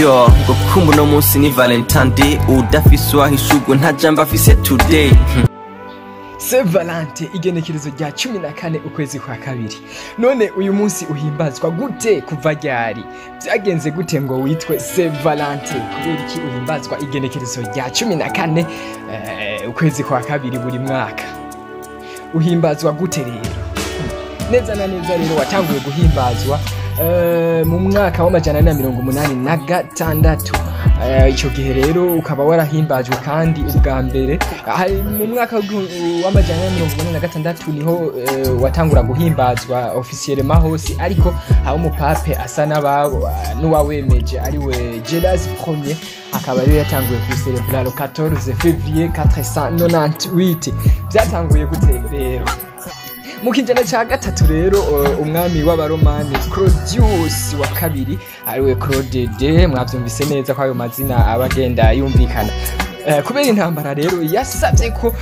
Yo, ngo kumba uno munsi ni Valentine Day, udafise uwahishurwe nta jambo afise today. Saint Valentin, igenekerezo rya 14 ukwezi kwa kabiri. None uyu munsi uhimbazwa gute? Kuva ryari? Byagenze gute ngo witwe Saint Valentin? Kubera iki uhimbazwa igenekerezo rya 14 ukwezi kwa kabiri buri mwaka? Uhimbazwa gute rero? Neza na neza rero watanguye guhimbazwa mu mwaka wa 486. Ico gihe rero ukaba warahimbajwe kandi ubwa mbere mu mwaka wa 486 niho watangura guhimbazwa officiellement hose, ariko aho umupape asa n'ababo n'uwawemeje ariwe Gélase Premier, akaba ariwe yatanguye kuyicelebra le 14 février 498. Byatanguye gute rero? Mu kijana ca gatatu rero, umwami w'Abaromani Claudius wa kabiri, ariwe Claude de, mwavyumvise neza ko ayo mazina aba agenda yumvikana. Kubera intambara rero yasabye ko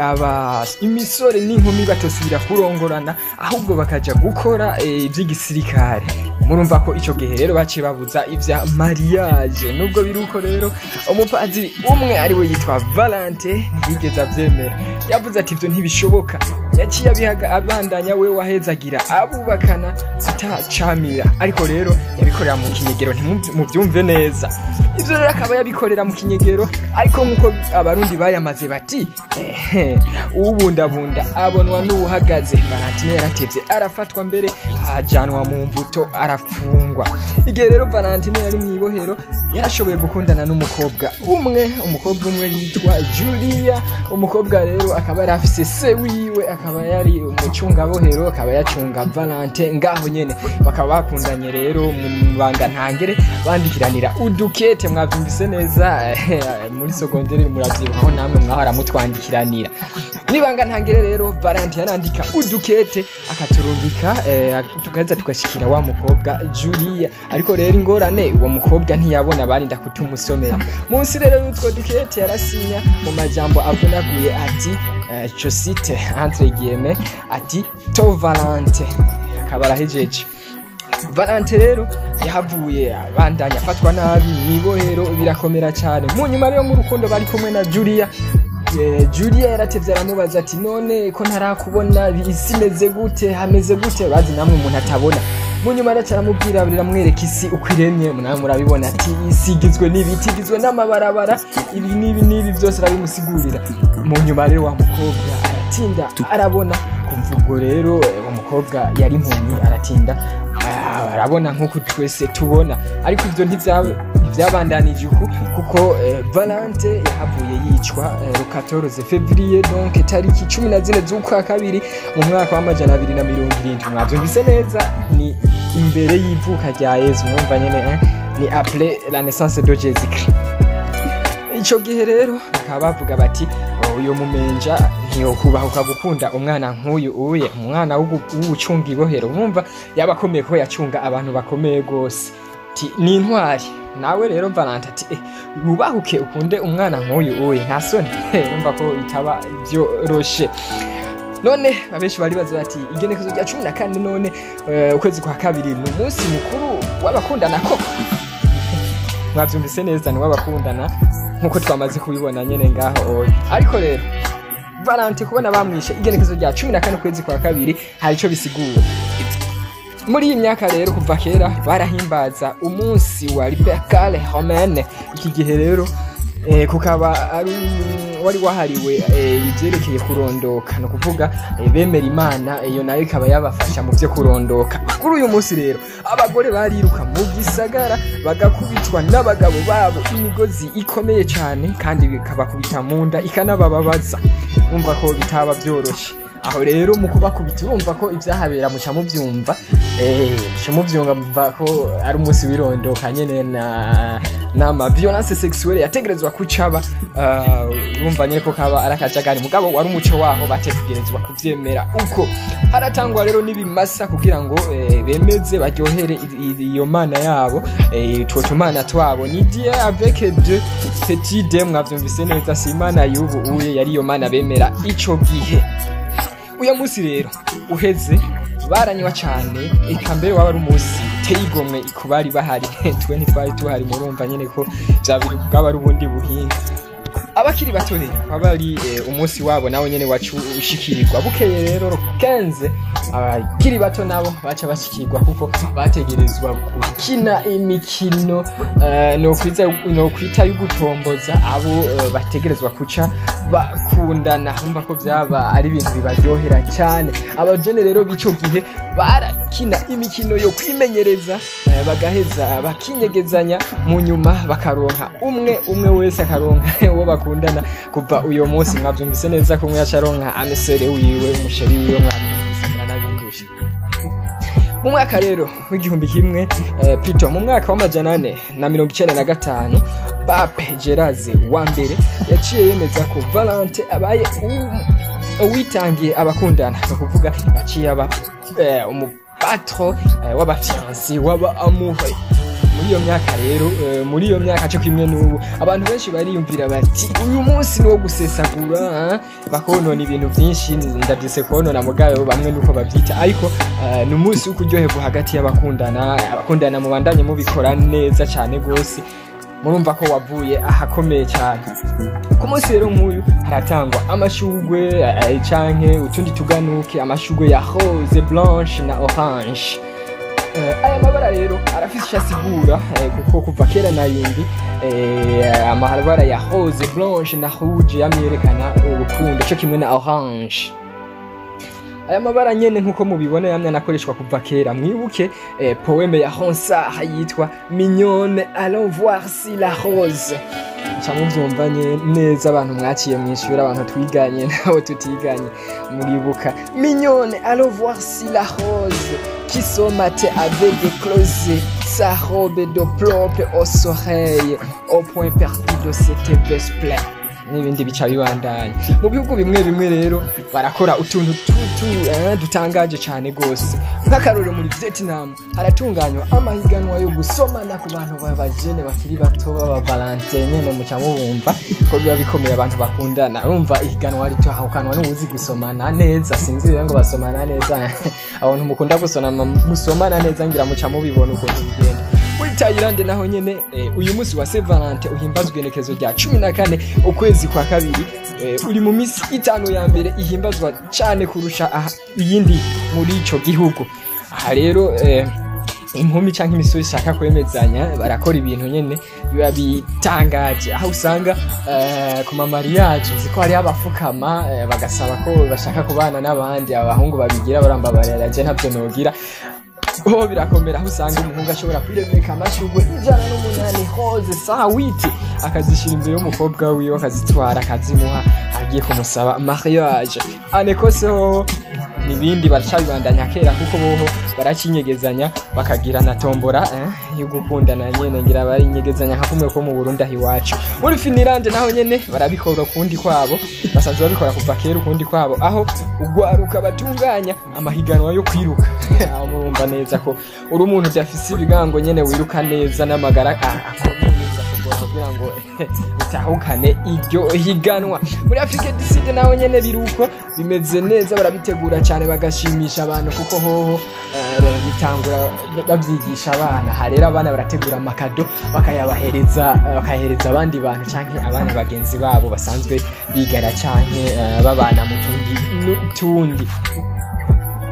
aba imisore n'inkumi batosubira kurongorana, ahubwo bakaja gukora ivy'igisirikare. Murumva ko ico gihe rero baciye babuza ivya mariage. Nubwo biri uko rero, umupadiri umwe ariwe yitwa Valente ntiyigeze avyemera. Yavuze ati: "Ivyo ntibishoboka." Yaciye abihaga abandanya, we wahezagira abubakana atacamira, ariko rero yabikorera mu kinyegero. Ntimuvyumve neza, ivyo rero akaba yabikorera mu kinyegero, ariko nkuko Abarundi bayamaze bati: "Ehe, uwubundabunda abonwa n'uwuhagaze." Valentine yaratevye arafatwa, mbere ajanwa mu mbuto, arafungwa. Igihe rero Valentine yari mw'ibohero, yarashoboye gukundana n'umukobwa umwe, umukobwa umwe yitwa Julia. Umukobwa rero akaba yari afise se wiwe, akaba yari umucungabohero, akaba yacunga Valente ngaho nyene. Bakaba bakundanye rero mu banga ntangere, bandikiranira udukete. Mwavyumvise neza, muri secondaire muravyibuka namwe mwahora mutwandikiranira nibanga ntangere. Rero Valente yarandika udukete akaturungika, tugaheza tugashikira wa mukobwa Julia. Ariko rero ingorane, uwo mukobwa ntiyabona, barinda kutumusomera. Munsi rero y'utwo dukete yarasinya mu majambo avunaguye ati, je cite entre guillemets, ati: "Ton Valente." Akaba arahejeje. Valente rero yahavuye abandanya afatwa nabi mw'ibohero, birakomera cyane. Mu nyuma rero, mu rukundo bari kumwe na Julia, Julia yaratevye aramubaza ati: "None ko ntarakubona, isi imeze gute? Hameze gute?" Bazi namwe umuntu atabona. Mu nyuma rero aramubwira, biramwereka isi uko iremye, namwe murabibona, ati: "Isi igizwe n'ibiti, igizwe n'amabarabara, ibi n'ibi n'ibi." Byose arabimusigurira. Mu nyuma rero wa mukobwa aratinda arabona. Kumva ubwo rero, uwo mukobwa yari impumyi, aratinda arabona nk'uko twese tubona. Ariko ivyo ntivyabandanije uku, kuko Valente yahavuye yicwa le 14 février, donc tariki 14 z'ukwa kabiri mu mwaka wa 270. Mwavyumvise neza, ni imbere y'ivuka rya Yezu. Mwumva nyene, ni après la naissance de Jésus Christ. Ico gihe rero bakaba bavuga bati: "Uyu mumenja ntiyokubahuka gukunda umwana nk'uyu uye, umwana w'ugucunga ibohero." Mwumva yaba akomeye, ko yacunga abantu bakomeye gose. Ati: "Ni intwari." Nawe rero Valente ati: "Wubahuke ukunde umwana nk'uyu uye, nta soni?" Urumva ko bitaba vyoroshe. None abenshi bari bazi bati: "Igenekezo rya 14 none ukwezi kwa kabiri ni umunsi mukuru w'abakundana koko?" Mwavyumvise neza, ni w'abakundana nkuko twamaze kubibona nyene ngaho oya. Ariko rero Valente kubona bamwishe igenekezo rya 14 ukwezi kwa kabiri, hari ico bisigura. Muri iyi myaka rero, kuva kera barahimbaza umunsi wa Lupercale romaine. Iki gihe rero kukaba ari wari wahariwe ivyerekeye kurondoka, no kuvuga bemera Imana, iyo nayo ikaba yabafasha mu vyo kurondoka. Kuri uyu munsi rero abagore bariruka mu gisagara, bagakubitwa n'abagabo babo imigozi ikomeye cyane, kandi bikabakubita mu nda ikanabababaza. Umva ko bitaba byoroshe. Aho rero mu kubakubita, urumva ko ibyahabera muca mubyumva, muca mubyumva ko ari umunsi w'irondoka nyene na nama violence sexuelle yategerezwa kucaba. Urumva nyene ko kaba ari akajagari, mugabo wari umuco waho, bategerezwa kuvyemera uko. Haratangwa rero n'ibimasa kugira ngo bemeze baryohere iyo mana yabo, utwo tumana twabo ni Dieu avec deux petits d. Mwavyumvise neza, si Imana y'ubu uye, yari iyo mana bemera ico gihe. Uyu munsi rero uheze Baranywa cyane, eka mbere waba ari umunsi uteye igomwe ku bari bahari. Twe ntitwari tuhari, murumva nyene ko bwaba ari ubundi buhinga. Abakiri bato rero baba ari umunsi wabo nawo nyene wacu ushikirirwa bukeye. Rero 15, abakiri bato nabo baca bashikirwa kuko bategerezwa gukina imikino no kwita y'ugutomboza abo bategerezwa kuca bakundana. Urumva ko byaba ari ibintu bibaryohera cyane. Abajene rero b'ico gihe barakina imikino yo kwimenyereza, bagaheza bakinyegezanya, mu nyuma bakaronka umwe umwe wese akaronka uwo bakundana. Kuva uyo munsi, mwavyumvise neza ko umwe yacaronka âme sœur wiwe, umu chéri wiwe. Mwavyumvise, muranabindusha. Mu mwaka rero w'igihumbi kimwe, plutôt mu mwaka w'495, Pape Gélase wa mbere yaciye yemeza ko Valentin abaye uwitangiye abakundana. Ni ukuvuga yaciye aba umu patron w'aba fiancés, w'aba amoureux muri iyo myaka. Rero muri iyo myaka cyo kimwe n'ubu, abantu benshi bariyumvira bati uyu munsi ni wo gusesagura, bakonona ibintu byinshi. Ndabyise konona, mugayo bamwe nuko babyita, ariko ni umunsi wo kuryoherwa hagati y'abakundana. Abakundana mubandanye mubikora neza cyane rwose. Murumva ko wavuye ahakomeye cyane. Ku munsi rero nk'uyu haratangwa amashugwe canke utundi tuganuke, amashugwe ya rose blanche na orange. Aya mabara rero arafise icyo asigura, kuko kuva kera na yindi amabara ya rose blanche na rouge yamyerekana urukundo cyo kimwe na orange. Aya mabara nyene nkuko mubibona yamye anakoreshwa kuva kera. Mwibuke poème ya Ronsard yitwa "Mignonne, allons voir si la rose". Nca muvyumva neza, abantu mwaciye mw'ishuri, abantu twiganye nabo tutiganye, muribuka "Mignonne, allons voir si la rose qui ce matin avait déclosé sa robe de pourpre au soleil, au point perdu de cette vesple", n'ibindi bica bibandanya. Mu bihugu bimwe bimwe rero barakora utuntu tutu dutangaje cyane gose. Nk'akarorero, muri Vietnam haratunganywa amahiganwa yo gusomana ku bantu b'abajene bakiri bato b'aba Valentin nyene. Muca mubumva ko biba bikomeye, abantu bakundana. Urumva ihiganwa ritohahukanwa n'uwuzi gusomana neza. Sinzi rero ngo basomana neza. Abantu mukunda gusomana, musomana neza, ngira muca mubibona ukuntu bigenda. Muri Thailand naho nyene uyu munsi wa Saint Valentin uhimbazwa igenekerezo rya 14 ukwezi kwa kabiri, uri mu misi 5 ya mbere ihimbazwa cane kurusha iyindi muri ico gihugu. Aha rero inkumi canke imisore ishaka kwemezanya barakora ibintu nyene biba bitangaje, aho usanga ku ma mariage nzi ko hariho abafukama bagasaba ko bashaka kubana n'abandi. Abahungu babigira barambabarira, je ntavyo nogira. Oh, birakomera, aho usanga umuhungu ashobora kwiremeka amashurwe 108 rose 108, akazishyira imbere y'umukobwa wiwe, akazitwara, akazimuha agiye kumusaba mariage. En Écosse hoho nibindi, baracabibandanya kera, kuko boho baracinyegezanya bakagira na tombora yo gukundana nyene. Ngira barinyegezanya nka kumwe ko mu Burundi aho iwacu. Muri Finland naho nyene barabikora ukundi kwabo, basanzwe babikora kuva kera ukundi kwabo, aho ugwaruka batunganya amahiganwa yo kwiruka. Aho murumva neza ko uri umuntu udafise ibigango nyene wiruka neza n'amagara akomeye neza kugira ngo utahukane iryo higanwa. Muri Afrique du Sud naho nyene biruko bimeze neza, barabitegura cyane bagashimisha abantu, kuko hoho bitangura babyigisha abana. Aha rero abana barategura ama cadeaux bakayabahereza, bakayahereza abandi bantu canke abana bagenzi babo basanzwe bigana canke babana mu tundi n'utundi.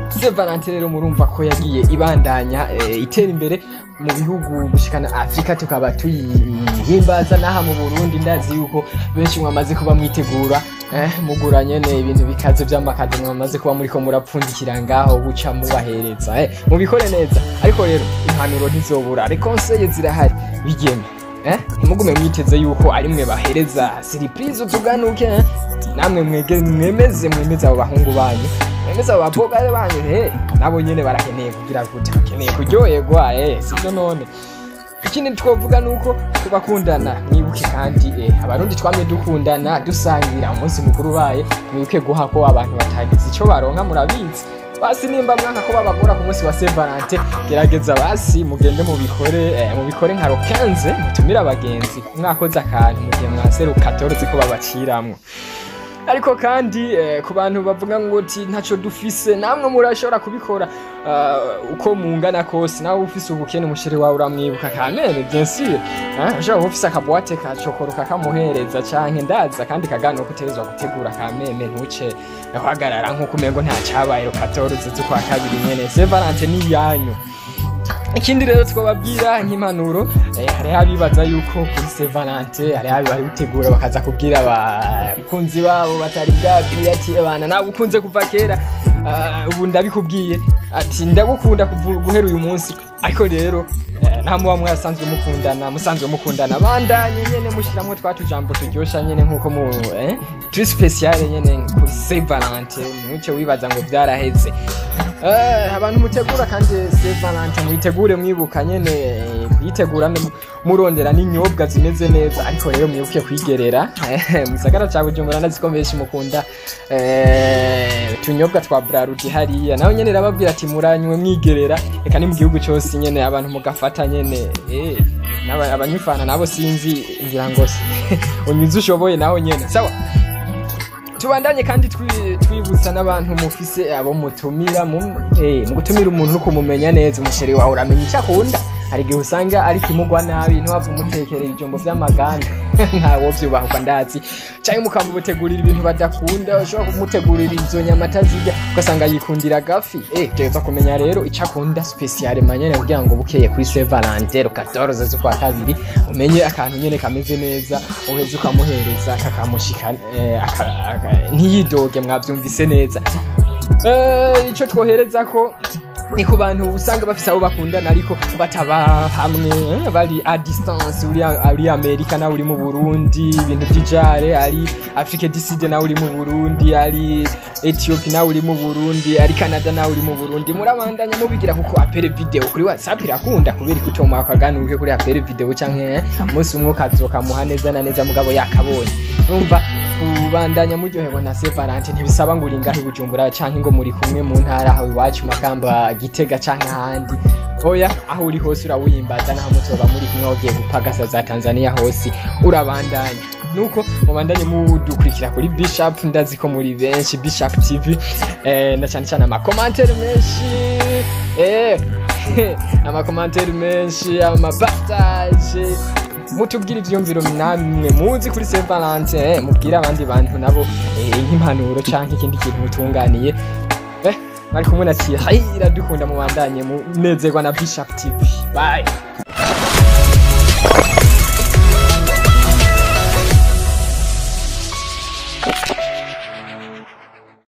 Saint Valentin rero murumva ko yagiye ibandanya itera imbere mu bihugu gushikana Afrika tukaba tuyihimbaza n'aha mu Burundi. Ndazi yuko benshi mwamaze kuba mwitegura, mugura nyene ibintu bikaze vy'ama cadeaux, mwamaze kuba muriko murapfundikira ngaho buca mubahereza. Mubikore neza, ariko rero impanuro ntizobura, ariko conseils zirahari. Bigeme, ntimugume mwiteze yuko ari mwe bahereza surprise utuganuke. Namwe mwege mwemeze, mwemeze abo bahungu banyu, mwemeze abo bakobwa banyu. Nabo nyene barakeneye kugira gute? Bakeneye kuryoherwa, sivyo? None ikindi twovuga nuko tubakundana, mwibuke kandi Abarundi twamye dukundana dusangira umunsi mukuru ubaye. Mwibuke guha ko abantu batagize ico baronka. Murabizi, basi nimba mwanka ko babagora ku munsi wa Saint Valentin, gerageza basi mugende mubikore, mubikore nka 15, mutumire abagenzi mwakoze akantu, mu gihe mwaseru 14 ko babaciramwo. Ariko kandi ku bantu bavuga ngo ti ntaco dufise, namwe murashobora kubikora uko mungana kose. Nawe ufise ubukene, umu chéri wawe uramwibuka kameme, bien sûr. Ushobora kuba ufise akaboîte ka cokoro kakamuhereza, canke ndaza kandi kagano kutegerezwa gutegura kameme, ntuce uhagarara nk'uko umengo nta cabaye. 14 z'ukwa kabiri nyene, Saint Valentin ni iyanyu. Ikindi rero twababwira nk'impanuro, hariho abibaza yuko kuri Saint Valentin hariho abitegura bakaza kubwira abakunzi babo batari bwabwiye ati: "Abana nawe ukunze kuva kera, ubu ndabikubwiye ati ndagukunda kuva guhera uyu munsi." Ariko rero nta muba mwasanzwe mukundana, musanzwe mukundana, bandanye nyene mushiramwo twa tujambo turyosha nyene nkuko mu turi spécial nyene kuri Saint Valentin. Ntuce wibaza ngo vyaraheze. Abantu mutegura kandi Saint Valentin, muyitegure mwibuka nyene kuyitegura murondera n'inyobwa zimeze neza, ariko rero mwibuke kwigerera mu gisagara ca Bujumbura. Ndazi ko benshi mukunda utunyobwa twa Brarudi hariya, nawe nyene rababwira ati muranywe mwigerera. Reka ni mu gihugu cose nyene abantu mugafata nyene abanyufana nabo sinzi, ngira ngo unyuze ushoboye naho nyene sawa. Tubandanye kandi twibutsa n'abantu mufise abo mutumira mu gutumira umuntu no kumumenya neza. Umu chéri wawe uramenya icyo akunda. Hari igihe usanga ari kimugwa nabi, ntiwava umutekerera ibijumbo vy'amaganda, ntawo vyubahwa ndazi, canke mukamutegurira ibintu badakunda. Ushobora kumutegurira izo nyama atazirya, ugasanga yikundira agafi. Utegerezwa kumenya rero ico akunda spécial nyene, kugira ngo bukeye kuri Saint Valentin 14 z'ukwa kabiri umenye akantu nyene kameze neza, uheze ukamuhereza kakamushika ntiyidoge. Mwavyumvise neza. Ico twohereza ko ni ku bantu usanga bafise abo bakundana ariko bataba hamwe, bari à distance, uri ari Amerika nawe uri mu Burundi, ibintu vy'ijare, ari Afrique du Sud nawe uri mu Burundi, ari Ethiopia nawe uri mu Burundi, ari Canada nawe uri mu Burundi, murabandanya mubigira kuko appel vidéo kuri WhatsApp irakunda. Kubera ikutoma akaganuke kuri appel vidéo canke umunsi umwe ukazokamuha neza na neza, mugabo yakabonye. Urumva kubandanya muryoherwa na Saint Valentin ntibisaba ngo uri ngaho i Bujumbura canke ngo muri kumwe mu ntara aho iwacu Makamba, Gitega canke ahandi. Oya, aho uri hose urawuhimbaza, naho muzoba muri kumwe wagiye gupagasa za Tanzania, hose urabandanya. Nuko mubandanye mudukurikira kuri Bishop, ndazi ko muri benshi Bishop TV, na cyane cyane amacommentaires menshi, amacommentaires menshi, amapartages, mutubwire ivyumviro namwe muzi kuri Saint Valentin, mubwire abandi bantu nabo nk'impanuro canke ikindi kintu mutunganiye. Bari kumwe na Thierry Iradukunda, mubandanye munezerwa na Bishop TV. Bye.